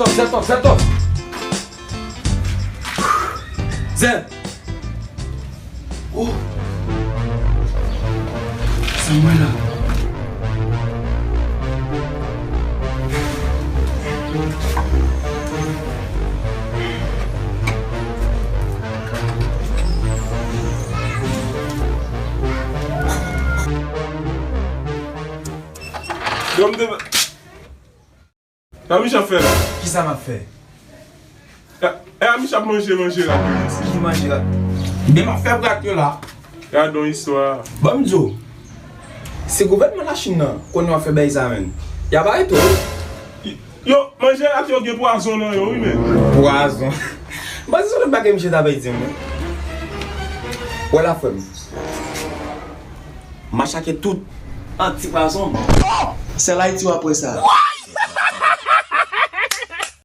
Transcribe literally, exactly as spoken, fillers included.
Zètòf, zètòf, zètòf. Zèt. Oh. Sa mwen la. Dòm de. Sa Michel ap fè la? Kisa m ap fè? E, e a Michel ap manje, manje rat yo, mèsi. Ki manje rat? Men m ap fè pou rat yo la. Gade yon istwa. Ban m di w, se gouvènman Lachin nan konnen w ap fè bagay sa, menn. Y ap arete w. Yo, manje rat yo gen pwazon nan yo, wi, menn. Pwazon? M panse se yon lòt bagay misye t ap di m, wi. Wè la, frè m. M a chake tout anti pwazon. Sèl Ayiti w ap wè sa.